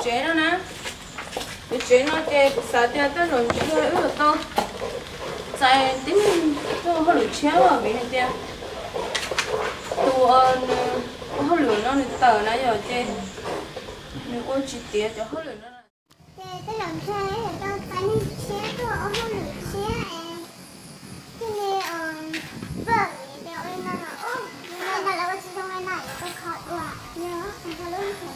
Tsev no na, kuv tsev no ces kuv xav tias tej zaum ntshe wb yuav tau txais tib neeg tuaj ua hauj lwm tshiab vim hais tias tus uas nws ua hauj lwm no nws tawm na yom, ces nws ua tsis tiav cov hauj lwm no. Ces tej zaum ntshe wb yuav tau txais neeg tshiab tuaj ua hauj lwm tshiab es thiaj li vwm tias ua li no no, ua li no lawv ua tsis zoo li no yuav tau kho dua. Yog ua lub no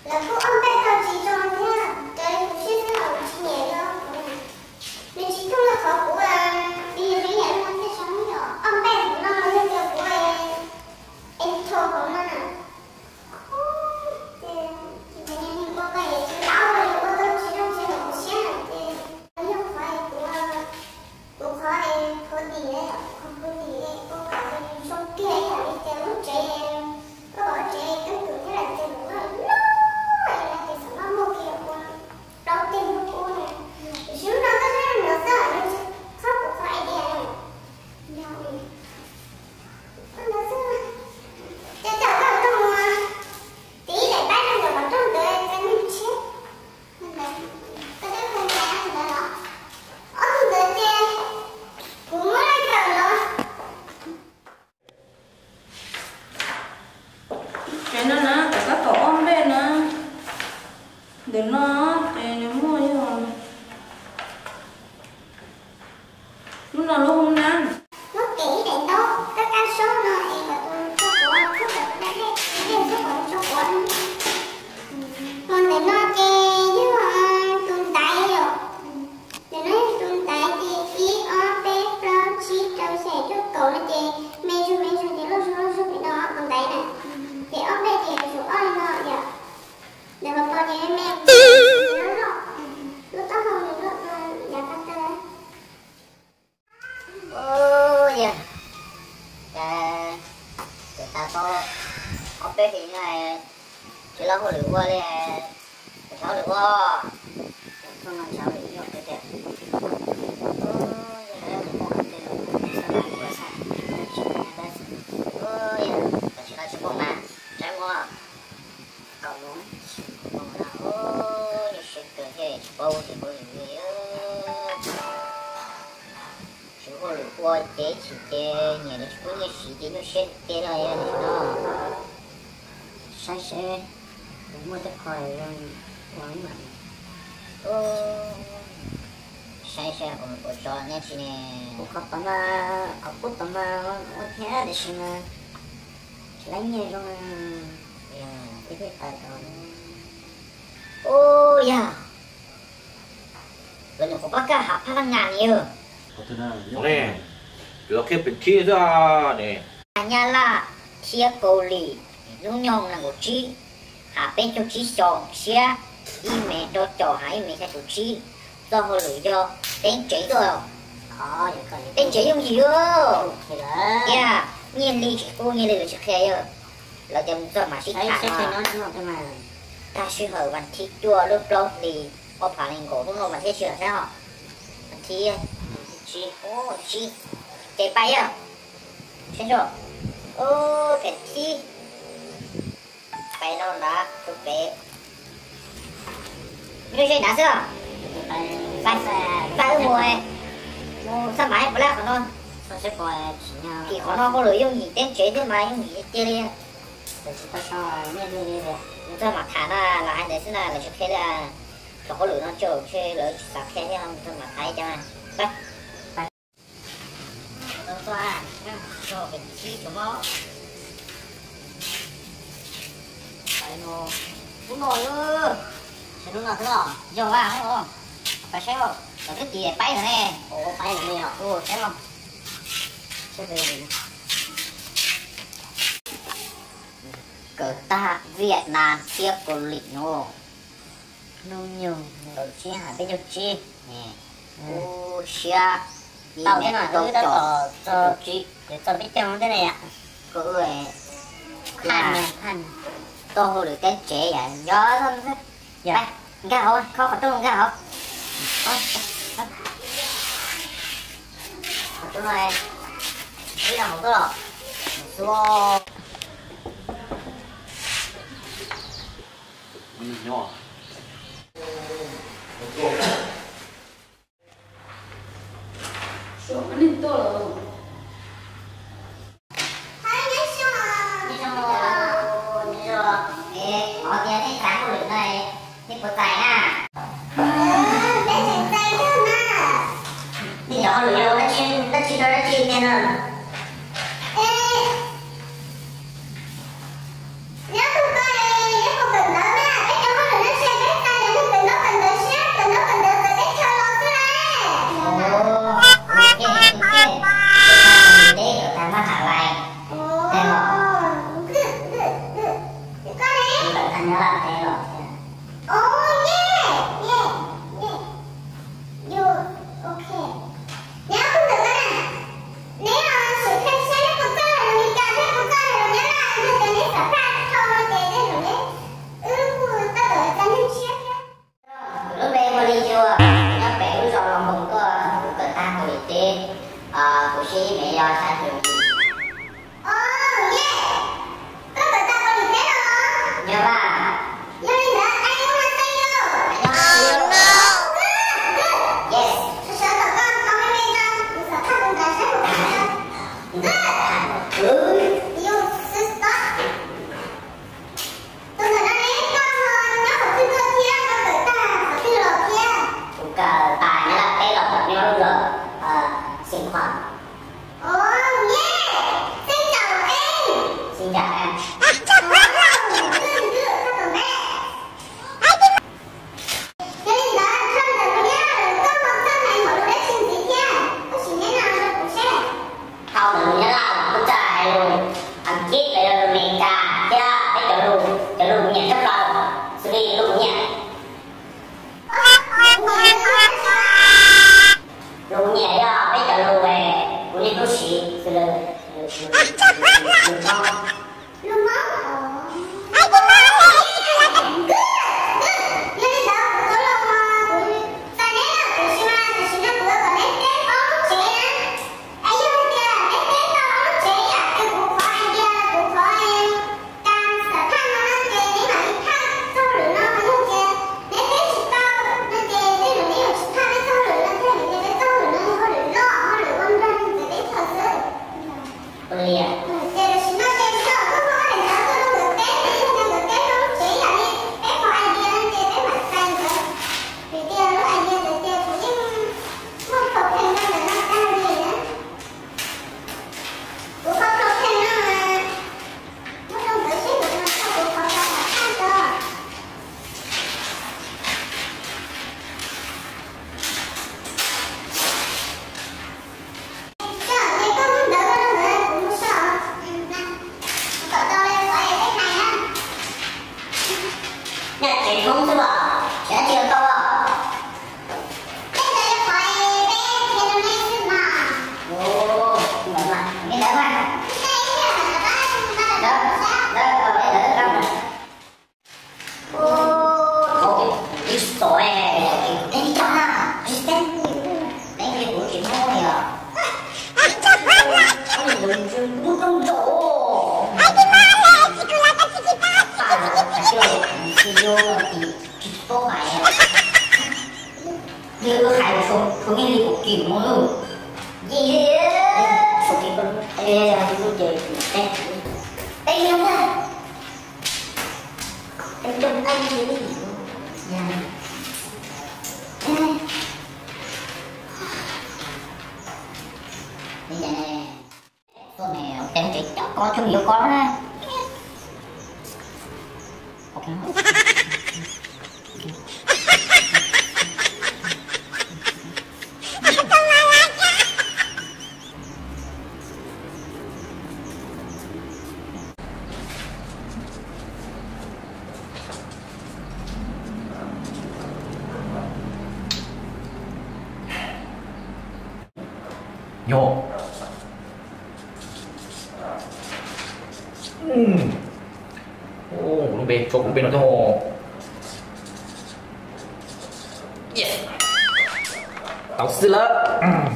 Lawv kuj ob npej tau tsis zoo thiab, raws li kuv siab xwb los kuv tsis nyiam li. Nws tsis thooj li qhov kuv, nws yog nyiam li no thiaj zoo yom. Ob npej hauv no yog tias kuv es ntho hauv no na. Ces tsis nyiam li ua koj es tsis ua, ua tau tsis zoo tsis nyiam kuv siab na ces yog qhov es kuv Kuv qhov es phuv dim, qhov phuv dim ua kom zoo kiag ib yam li tias lub tsev, koj pom lub tsev keeb kwm thiab lawm ces lub loj loj es lawv tias xam maj muaj kiag ua plaub teg lub ub na. Tiam sis lub no twb sab no xwb, txhob pum qhov idea no. Yog li ntawd xwb, ces tau koj tuaj mus tiv daim npab rau ntawm qhov rooj ntawd txais neeg tshiab. Koj twb hu ntawd los? Ob tug ntawd ces kuv muab lawv kawm los. Tsev no na, tom tab tom ob npej na, ntawm no ces nws muaj yog lub no lub hoob nab. Muab kev ib daim ntaub kab kab saub no es kom tus tsau quav txhob kom tus da dej, dej txhob kom tus tsau quav. Hos ntawm no ces yog tus ntaiv yom. Ntawm no yog tus ntaiv ces ib ob peb plaub tsib rau xya cuaj kaum no ces me zug me zug ces loj zug loj zug pem no tus ntaiv na. Ces ob npej ces tus ob li no yom. Ntawm hauv paus ces me me, lub taub hau nws loj yav qab tawg. Ub, yog, cas tau ob peb hlis no tsis tau hauj lwm ua li, tsis tau hauj lwm ua. Txog no ntshav li yog tiag tiag. Ub, yog, ub, yog, tsis tau tsis pom mas, saib muab. Kaum lub, kaum lub na, ub, yog siab kawg thiab tsis paub ua tsis paub li. Tsis ua lwm ua ces tsis ces nyiam li tsis pub nyiaj siv ces nyuaj siab tiag tiag li no. Saib seb puas muaj tej qho zoo ua ib yam. Saib seb ua tso neb tsis ne. Kuv qhov tod mas, qhov kub tod mas ua thiab tiam sis mas tsis laib nyiaj zoo. Ub yog, lawv nyuam qhuav pab kaj ham phab laj nga ni yog. Los qhia pem thib xwb ne. Nyab Laj thiab Kaus Lim, hnub nyoog nees nkaum tsib, ham peb caug tsib xyoo, siab ib mev rau caum, ham ib mev xya caum tsib. Txoj hauj lwm yog teeb tsev tuaj. Teeb tsev yooj yim. Tiag, nyiaj li tsis pub, nyiaj li lawv tsis qhia yog. Lawv tias mus txog mam sib tham. Tag sij hawm vas thib cuaj lub plaub hlis ob phav nees nkaum, hnub no mas thiaj sij hawm saib os. Vas thib tsib, tsib, ces pais yog. Saib os, pem thib. Pais no nrad, tus pem. Nyuaj siab nrad xwb. Pais, pais wb mus, mus xab mav puas lab qhov no. Tim qhov no hauj lwm yooj yim, teeb tsev thiab mas yooj yim tiag li. Mus txog mam tham na, los hais ntawd xwb na, lawv tsis qhia li. Thaum hauj lwm no tsaum ntshe lawv tsis xav qhia thiab, mus txog mam tham li cas. Hnub no xwb los yog vaj, pais saib os, lawv twb tis paib lawm ne. Paib lawm ne os. Saib os. Kawm tag Viaj Nam thiab Kaus Lim no. Hnub nyoog nees nkaum tsib, ham peb caug tsib. Ub, siab, tau thiab no, rau caum, txog peb caug thiab ne yom. Koj ua, tau hauj lwm teeb tsev yom, nco, nkag hauv, khob qhov rooj nkag hauv. Tus no, ib no mus tuaj los, mus xub. Suav neeg tuaj los. Nyob zoo, nyob zoo. Es qhov tias nej xav hauj lwm no, nej puas txais na? Peb tseem txais kawg mas. Nej cov hauj lwm yog ua dab tsi, dab tsi rau dab tsi tiag na? Es, nyob tus ko, nyob puas kawm ntawv na? Peb cov hauj lwm no tsis yog peb txais, yog neeg kawm ntaub kawm ntawv siab, kawm ntaub kawm ntawv txawv peb chaw los xwb lauj. Ua ke, ua ke. Teb kom tag mab ham lais. Teb los. Koj ne? Teb los teb los. Oh, yeah, yeah, yeah. You, okay. Neb ob tug ntawm no na, neb xav qhia saib neb puas txawj hais lus Meskas thiab puas txawj hais lus Nyab Laj, yog tias neb xav tag dhau no ces tej zaum neb, wb kuj tab tom txais neeg tshiab thiab. Kuv lub npe hu li Yuag, kuv nyob pem lub zos Los Npoos tuaj, kuv kawm tag Kaus Lim teb, kuv siab ib me yog xya caum yim. Oh, yeah. Koj kawm tag Kaus Lim teb los? Yog mas. Yog li ntawd, I want to say you. Yog mas. Good, good. Yes. Sawv sawv kom koj tau me me tso, kuv xav thaj tus ntawd saib puas tau. Good. Good. You sister. Tus ntawm no ne, koj ho nyob qhov twg tuaj thiab, koj kawm tag qhov twg los thiab? Kuv kawm tas Nyab Laj teb los nyob lub zos Xeev Khuam. Oh, yeah. Xin chào em. Xin chào em. Oh, good, good. Koj tus npe. Yog li ntawd, dhau ntawm lus Nyab Laj lawm koj ho txawj hais npaum li dab tsi ntxiv thiab? Koj sim neb no rau kuv seb. Dhau ntawm lus Nyab Laj los kuv txawj hais lus Askiv los yog lus Amelikas thiab peb cov lus, cov lus kuv nyiam tshaj plaws, xws li lus kuv nyiam. Lus kuv nyiam yog peb cov lus kuv niaj hnub siv, xws li lus Hmoob. Lus Hmoob. Good, good. Yog li ntawd kuv tau los, kuv txais neb lawm, tiam sis mas tam sim no kuv yuav kom neb teb ob lub tsev na. Es yog hais tias neb teb tau ob lub tsev yam li kuv qhov idea, kuv qhov kas xav thaj no no ces neb mam li thaj txoj hauj lwm no, yog tias neb teb tsis tau no ces tej zaum neb yuav tsis thaj peb txoj hauj lwm no thiab, vim tias peb txoj hauj lwm no yog hauj lwm loj, hauj lwm ua nrog neeg txawv teb chaws xwb. Ces tam sim no ces sawv daws kuj ho hais ntawd tuaj rau nkawd teb, ces yog tias nkawd teb tau lub tsev yam li peb qhov idea no ces peb mam txais nkawd, vim tias lub idea ntawd ces kuv yeej muaj problem rau ntawm no tag li na. Kuv qhov problem no mas muab rau nkawd seb nkawd nug tau kuv qhov xav thaj rau. Ces koj muab ntawv rau nkawd kuv mus so. Kom tau li qhov es peb hais na. Nyob tsev Hmoob xwb los, tsev dab tsi los tau os. Tej ntawd li qhov es peb qhia rau nej xwb mas. Ua, li ntawd mas, li ntawd mas. Ntawd, ntawd, ntawd, ntawd. Thaum ub kuv twb tsis txom, kuv teb tsis tau na, tsis teb, teb li kuv tsis muaj li os. Kuv tsis tau nraum. Tsis paub hais. Yog wb hais tshuav nqi li kuv kim mus lawm. Tshuav nqi, teb, teb, teb, teb, teb. Peb coob ib yam li. Tuaj ne, peb tsev cov ko tsis yuav ko na. Yog. Kuv lub npe, tso kuv lub npe no thiab. Yes. Tau xwb lawm.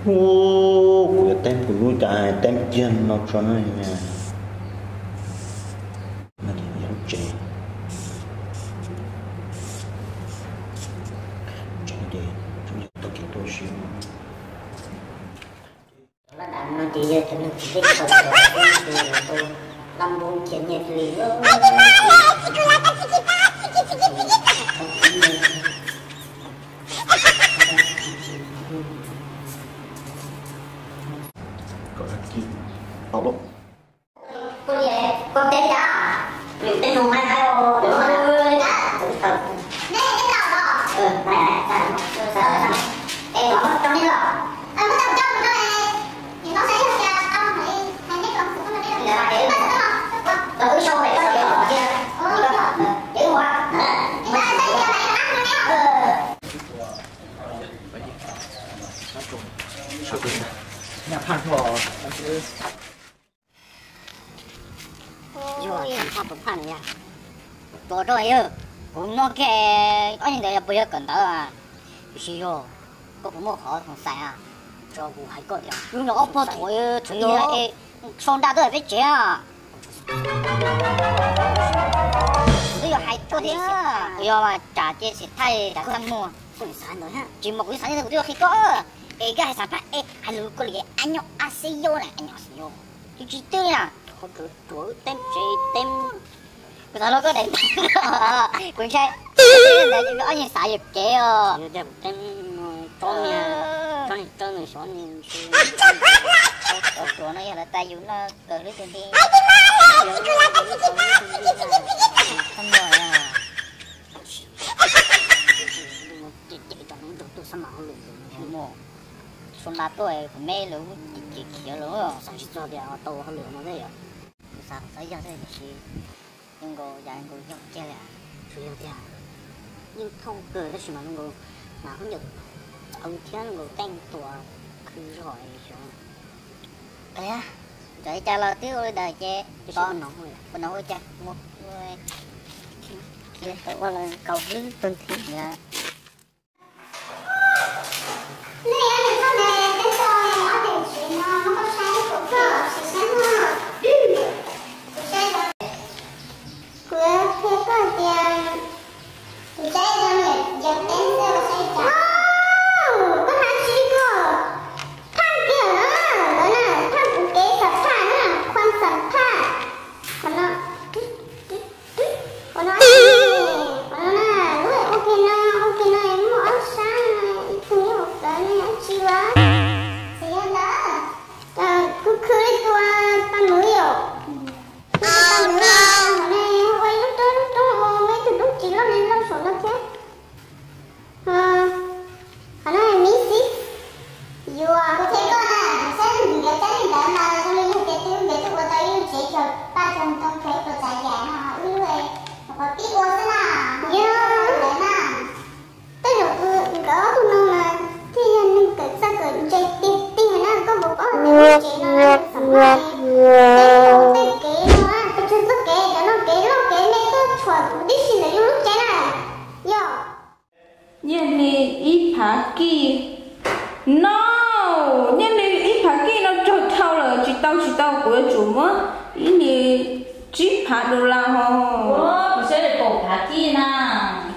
Kuv yuav teeb kuv lub, cas teeb kiag no tso na. Tsev, tsev, tau kev tuaj si. Laj dam no ces yog tus neeg tsis teb chaws, tus laj npoo khiav nyiaj hli. Kuv teb cas? Nws tej nug haib haib os. Yog phaj tus phaj no yog, tos rau yog kuv nyob kiag ob yig ntawd yog puas yog kawm ntawv, tiam sis yog koj puas muaj qhov xav, tso kuv hais koj tias lub no ob pog thaum tseem yog sau nra tuaj peb tsev. Kuv twb yuav hais koj thiab, yog mas tsam ces xim thaij tsam txaj muag, tsis muaj kuv xav, kuv twb yuav qhia koj. Es koj hais xav phaj es hais lus koj li a nyob a xi yo na, a nyob a xi yo, twb tsis twb li na. Qhov tsuav tsuav wb teeb tsev teeb. Kuv xav los koj daim, kuv ntshai ob yeej xav yuam kev os. Tsob niag, tsob niag tsawb nws xyov niag, tsuav no yog lawv tas yus noj kawg lub twg li. Sau nra tuaj kuv me lawv ces khiav lawm. Xav tsis txog tias tau hauj lwm no thiab yom. Kuv xav xav yog thiab tiam sis zoo nkaus yam nkaus yog kiag li. Tsuas yog tiag, yeej thooj kawg tab sis mas zoo nkaus mas ub ncaws txawv thiab zoo nkaus teej tuas khwv zog xyov. Ntawd li cas los twb ua li ntawd ces ua no ua cas ua, ua los kaus hlwb tag nrho. Kuv qhia koj tias kuv saib zoo yam cov teeb xwb los saib cas. Koj hais tsis koj, phaj kiag na, ntawd na, phaj kuv kev xam phaj na, khuam xam phaj. Qhov no, qhov no, qhov no na, lub ua ke no, ua ke no muaj ob sab, ib tug nyob hauv plawv ne, dab tsi vas. Xyov yog ntawd, kuv khwv li tus pa mwv yom. Kuv tus pa mwv, qhov no ua ib lub roob, lub roob ua ib tug roob tsis loj li loj saum no thiab. Qhov no miv xib yuav kuv qhia koj na, saib nkawd teb li ntawd mas zoo li yog tias twb nkawd twb ua tau ib lub tsev chaw paj chaw ntoo chaw ib puas tsav yam no, wb lub nyuam qhuav pib ua xwb na. Yog ntawd na, tej zaum nkawd ob tug no mas thiaj yog neeg kawm txawj kawm ntse tiag tiag na, koj puas paub tias lub tsev no xam phaj, tej kev no, pes tsawg txoj kev, cov no kev loj kev me tuaj tshuam kuv tib si ntawm yus lub tsev na. Yog. Nyiaj hli ib phav kij. No, nyiaj hli ib phav kij no raug dhau lawm, tsis tau tsis tau, kuv yuav tsum muab ib hlis tsib phav dollar ho. Kuv saib kaum phav kij na,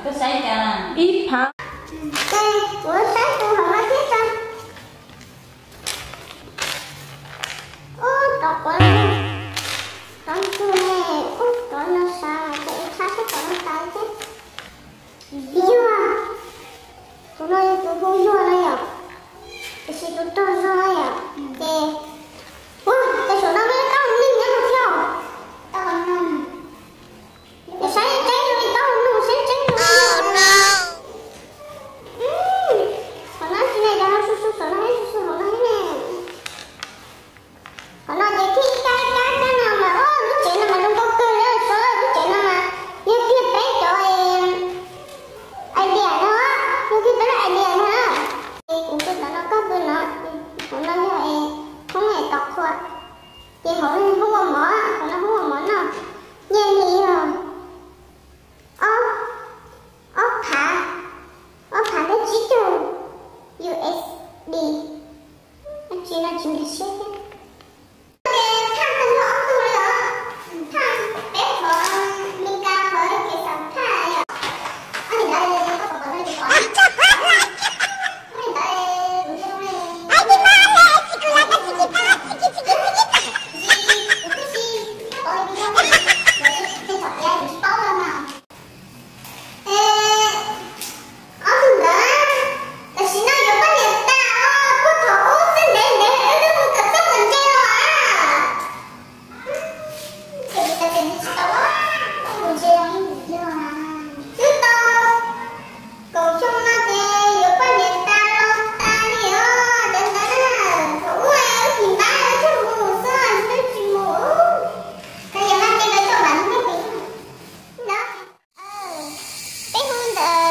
koj saib cas na. Ib phav. Kuv saib tus hauv no thiab tso. Ub, rov quav, rov ntxug ne, ub, rov no sas ces tshab saib rov no tas thiab. Yuag, tus no yog tus hu yuag no yom, tiam sis tus rog zog no yom, ces, ua, tes saum no muaj ib qab neeg nyob no thiab. Tes saib tseeb zoo li taub hau nug, saib tseeb zoo li. Qhov no tsis ne, cov no su su saum no thiab, su su hauv no thiab ne. Qhov no ces khib ib kab ib kab kab no mas, ub, lub tsev no mas zoo nkauj kawg li, lub tsev no mas yog kiag peb cov idea no, yog kiag peb lub idea no. Ces kuv pw tom no, koj pw no, kuv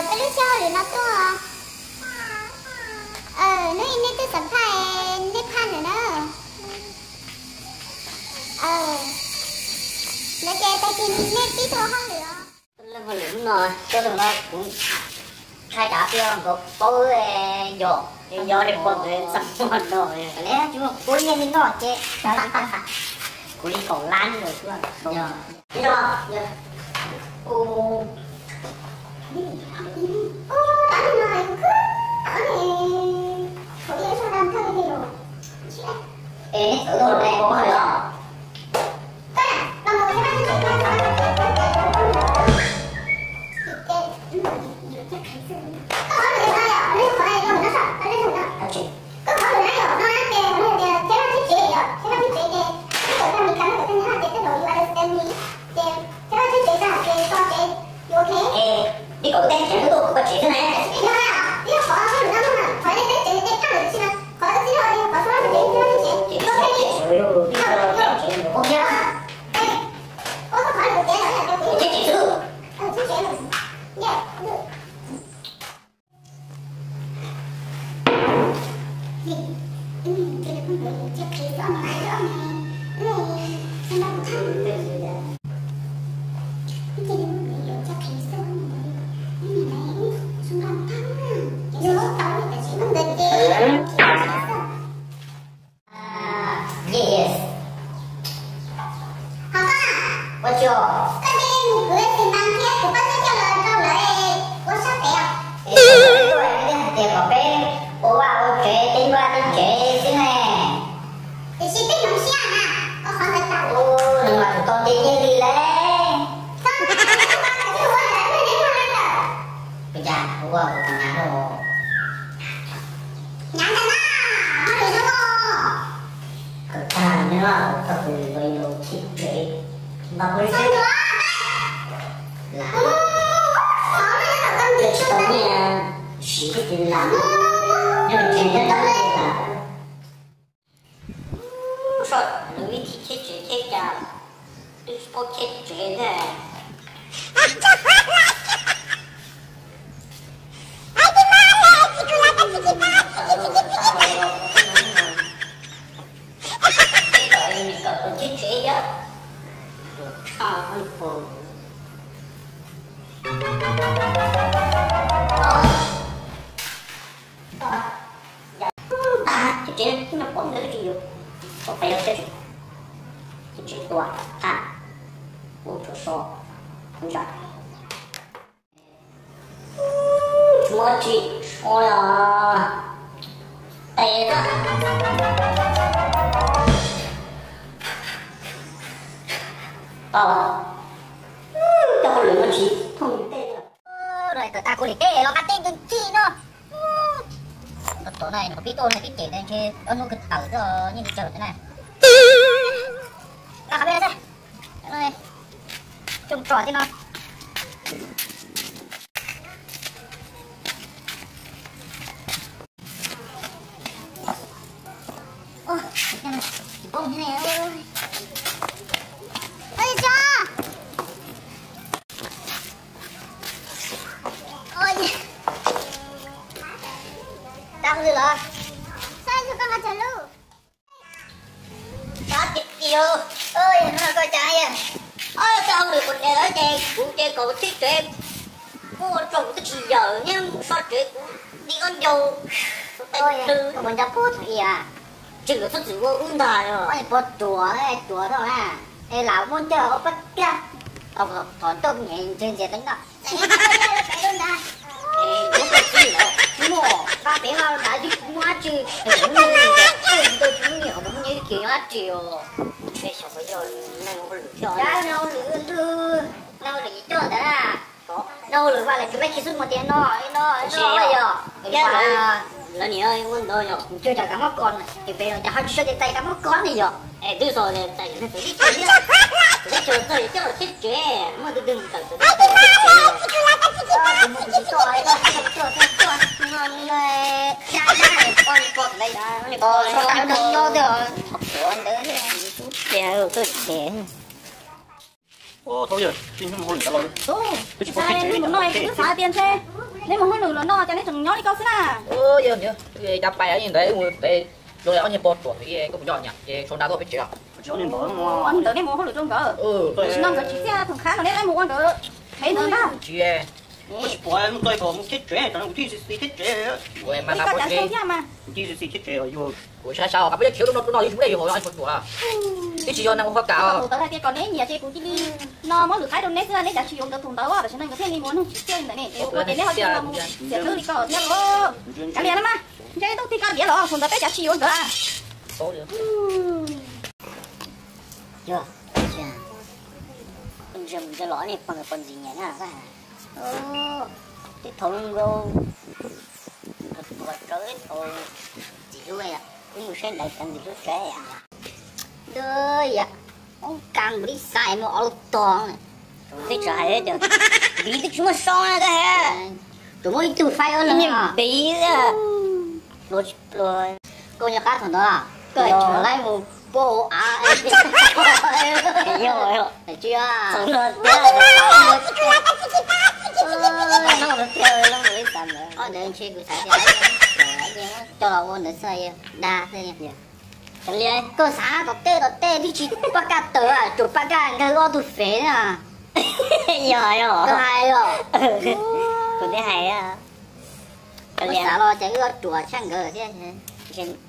Peb lub txoj hauj lwm no tuaj. Hnub ib nej twb xam phaj, nej phaj lawm na. Lawv ces tag kis nej pib tau hauj lwm os. Leej hauj lwm hnub no, coj leej no kuv thaij dav thiab nkaus paub yog, yog li pom ntawd txaj muag no. Kuv nyiaj li no ces kuv li kaum lab lawm. Li kaum teb tsev tuaj kuv koj tsev xwb na. Yes. Ua tsaug. Koj tsis mus kwv xim mas thiab kuv pab txhawb coj los rau lawv ua sab pem os. Tias kom peb ua vaj ua tsev, tej vaj tej tsev xwb ne. Tiam sis peb hloov siab na, ua qhov ntawd tau. Nws mas tsis tau nce nyiaj li lawm. Ua tus hnyav no. Hnyav ntag na, hauj lwm zoo os. Kawm tag nyob tau tus los los cheb tsev, npaj kuv li seb. Lam, tsis tau nyiaj siv thiab ces lam, nyob tsev nyob tau li lam. Soj lawv ib thij cheb tsev cheb cas twb tsis paub cheb tsev thiab. Cheb tsev yog tshaj lub pawg. Cheb tsev no pom ntawd tsis yog, pom peb yog cheb tsev, cheb tsev tua tha, ua tsuav so, kuv zam. Tsis muaj tsis so os. Tes na. Tau. Coj hauj lwm no tsis thooj tej. Kawm tag kuv li tej los qab teb nkees kis no. Tom no pib tuaj pib cem ntshe ob hnub kawg tawm nyeej tsawg na. Tau qhov peb xwb. Coj tso tib no. Tau hauj lwm los? Saib koj nqa tsawg lub. Tau tiag tiag, yog no koj cas, tau hauj lwm kuv niam lawv ces kuv ces kom cheb tsev, kuv ua tsaug kuv twb tsis yawm nyob so tsev kuv di ob ncaug. Ua nco pub thaum ub, tsis lawv txhob txwm ua wb ntag os. Pov ruam, ruam tau na, es lam muab coj ua pab kiag, thov coj niam ntseg ntxias teeb no. Muaj, pab pem no dav tsis muaj dab tsi, tsis muaj niam, tsis muaj niam kiag nyob dab tsi os. Neeg hauj lwm thiab, neeg hauj lwm, neeg hauj lwm coj ntawd na. Neeg hauj lwm vaj lawv tsis peb khi xwb mus tias no no no yog. Lawv niam ua ntawd yog. Cuag cov kab mob kos, ces peb los cas ho tsis so tias tais kab mob kos ne yog. Es twb so tias tais teb chaws, teb chaws txawj coj los cheb tsev, muaj twg twg mus tawm txawv teb chaws. Kuv mus kuv tsis tuaj, tuaj tuaj tuaj tuaj no, da da poj niam poj ntawd, poj so kab mob kos twb, ntawd, tuaj tsev. Thaum ub yog tib hnub mus hauj lwm ntawd los, twb tsis paub teb tsev li no, twb xav tias ntshe neb mus hauj lwm los no cas neb tseem nyob li ko xwb na. Yog, yog, cas pais ntawd mus pem zoo li ob niag pog ruam, koj puas nco nyam ces sau nra tuaj peb tsev os. Ua li ntawd nej mus hauj lwm rau nkawd, tam sim no nkawd tsis txiaj thoom qhab no neb mus ua nkawd qhev ntawd ntag. Tsis, tsis pom mus txog kom mus thiab tsev, kuv thiaj xis xis thiab tsev. Ua mas kuv thiaj xis xis thiab tsev os yog. Kuv sab sab os, kab peb cov khiav rau no rau no li tus dej yus hauv no tsuas tsuas, twb tsis yog neeg ua kam. Kuv tau hais tias kom neb nyiam ces kuv cia li no muab lwm qaib rau neb xwb, neb cav tsis yuav nkawd tus ntawd, tam sim no nkawd thiaj li mus neeg tsis txiaj li ntawd ne, es ua tias neb ho cia li mus xiam hlwb li ko thiab. Kav liam no mas, ntshe tau tig kab liam los tus ntawd peb cav tsis yuav nkawd. Yog, ntsia mus ntsia los nej pog nkawd pog ntxim nyiam na. Tej thaum nkaus, tuag rau ib thaum ntxim hlub, wb mus saib ntawd cov ntxim hlub tsev. Ntuj, yam ub kas npaum li xais mus ob lub tog. Tej tsam hais tias npiv twb tsis muaj soo na koj he. Tsuas muaj ib tug faib ob leeg npiv. Pluav tsis pluav. Koj nco qab thaum ntawd, koj tseem laib mus puab hauv av. Tsis, ob ntawd ntshe kuv xav tias coj los ua ntawd xwb, dag xwb. Koj xav tom tej tom tej twb tsis paj kaj tawm, tsuas paj kaj nkag ob tug fev na. Yog, yog. Koj hais os. Kuv twb hais. Koj xav los ces wb ruam tshaj nkawd thiab.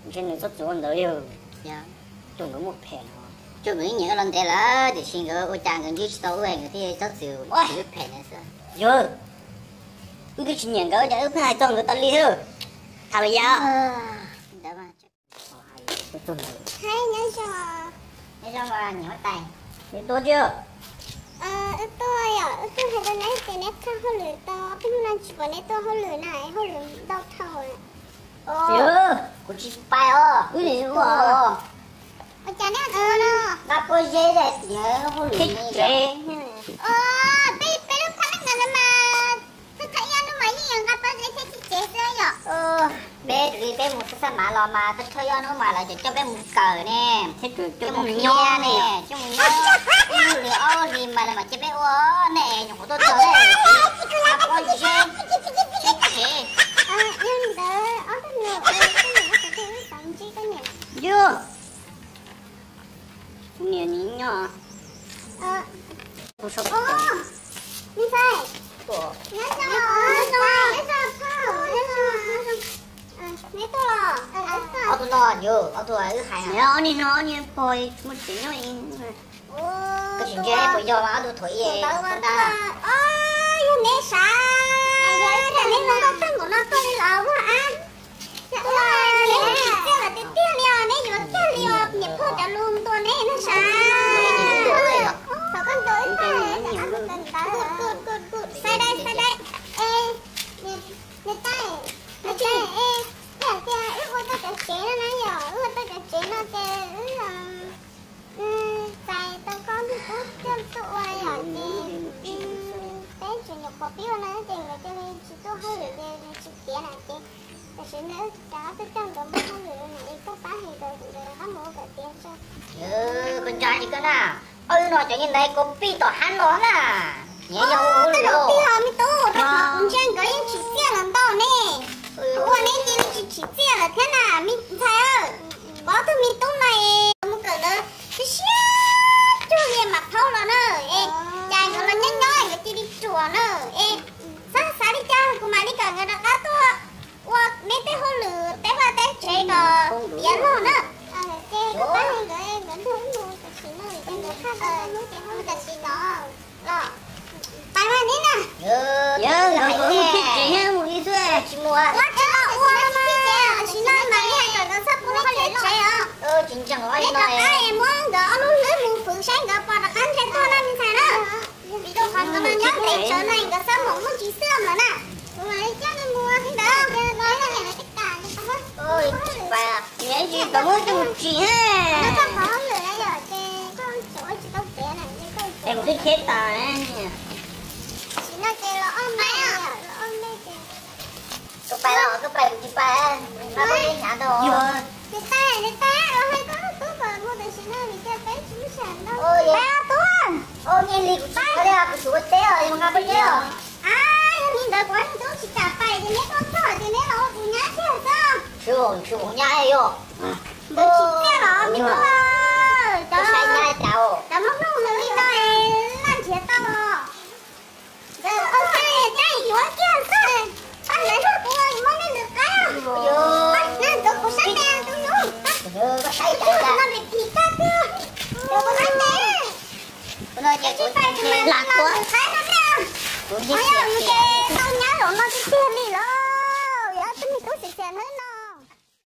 Ntshe nws txhob txuas ntawd li. Tus nkawd muaj phem no, tus nkawd nyiam wb los ntev lawm tiam sis nkawd ua cas nkawd ntsib tsis tau wb, nkawd thiaj txhob txwm wb phem ntawd xwb. Yog, wb twb tsis nyiam nkawd cas wb pheej hais txog nkawd tas li thiab. Tham lawm yam. Nyob zoo, nyob zoo mas niam huab tais. Neb tuaj thiab? Wb tuaj yom, wb tuaj hais rau neb tias neb txhaj hauj lwm tau, peb hnub no tsis pom neb tuaj hauj lwm na, hauj lwm ntau dhau. Kuv tsis pais os, wb nim ua. Ua cas neb tsis ua no? Nqa pob zeb tias hauj lwm tsev. Peb, peb lub phab neej no mas thawj thawj ib hnub mas yeej yuav nqa pob zeb thiab txiv tsev xwb yom. Peb raws li peb mus xab xab mav los mas thawj thawj ib hnub mas lawv coj peb mus kawm ne, coj mus nyob ne, coj mus nyob ib lub hlis ob lub hlis mas lawv mam coj peb ua ne, nyuam qhuav tuaj txog ne, nqa pob zeb, txiv tsev. Yog. Kuv niam nim nyob. Ob tug no, ob tug wb hais, ob niag no ob niag pog muaj tsev nyob. Koj tsis ntsia puas yog mas ob tug thaum ub ntag. Yog neb sav, neb tau tag npaum no tuaj li los ua a. Neb tsis txiaj lawm tiag tiag li os, neb yuav kiag li os, niam phauj cov lus ntuas neb na sav. Thaum koj ntuas ib tag, xav dai xav dai, es niam tais, niam tais, es yam tias wb ua tau cov tsev no na yom, wb ua tau cov tsev no ces wb txais tau koj tus kub coj tuaj ua yom ces peb tseem nyuam qhuav pib ua no ces nkawd cia li tsis tuaj hauj lwm li, tsis tiav na ces tam sim no wb rov qab tuaj coj nkawd mus hauj lwm na es koj pab hais nkawd, nkawd rov qab mus ua kom tiav tso. Koj ntsa tsis koj na, ob wb no cov niag ntawd kua pij tom hab no na. Niam yog ua hauj lwm los me tub, rau qhov kuv ntsia nkawd yeej tsis txiaj los ntau ne. Ua neb cia li tsis tsim txiaj lawm thiab na me ntxhais. Kuv ob tug me tub no es mus kawm ntawd siab siab cuag li mam thaub los na. Es cas nkawd los nyob nyob nkawd cia li ruam na. Es xav xav li cas kuv mam li kom nkawd rov qab tuaj ua neb tej hauj lwm teb vaj teb tsev kom tiav log na. Ces kuv pab nkawd, nkawd nrog wb mus tam sim no, tam sim no los pais mas neb na. Yog, nkawd mus tsev mus li xwb. Tsis mus ua tsis ua mas tam sim no mam li hais kom nkawd txhob pub neb tsev os. Neb rov qab es muab nkawd ob lub hlwb mus fwv saib nkawd puas rov qab nrhiav tuaj na me ntxhais na. Vim rau qhov nkawd los nyob pem tsawv na nkawd xab maum muaj ntsis xwb lawm na. Kuv mam li coj nej mus ua li ntawd. Tsis pais, niam tsis tau muab coj mus tsim. Es kuv twb cheb tas. Tsis no ces los ob me, los ob me ces koj pais los koj pais kuv tsis pais, no koj yeej hnyav ntau. Niam tais, niam tais, los hais koj tub kom mus tam sim no vim tias peb tsis muaj sij hawm ntau. Pais tub. Ua li kuv tsis ua teb os, kuv tsis ua teb os, yog nqa peb teb os. Yog li ntawd kuv tub tsis kam pais ces neb tuaj txog ces neb los ua kuv nyab thiab xwb. Tsis ua nyab os. Ntawd tsis txiaj los me tub, cov, cov Hmoob Hmoob nws li no laj nrhiav tau os. Ntawd ua teb yuav kiag xwb. Pab ntawd kuv muab nej ntawd qaib. Ntawd kuv sab tes tus nus. Tus no vim phim koj twg. Tus kuv sab tes. Lam tuab. Qaib no ne. Kuv yog ces tau nyab zaum no tiag tiag li los yog twb me tub xiam xiam na.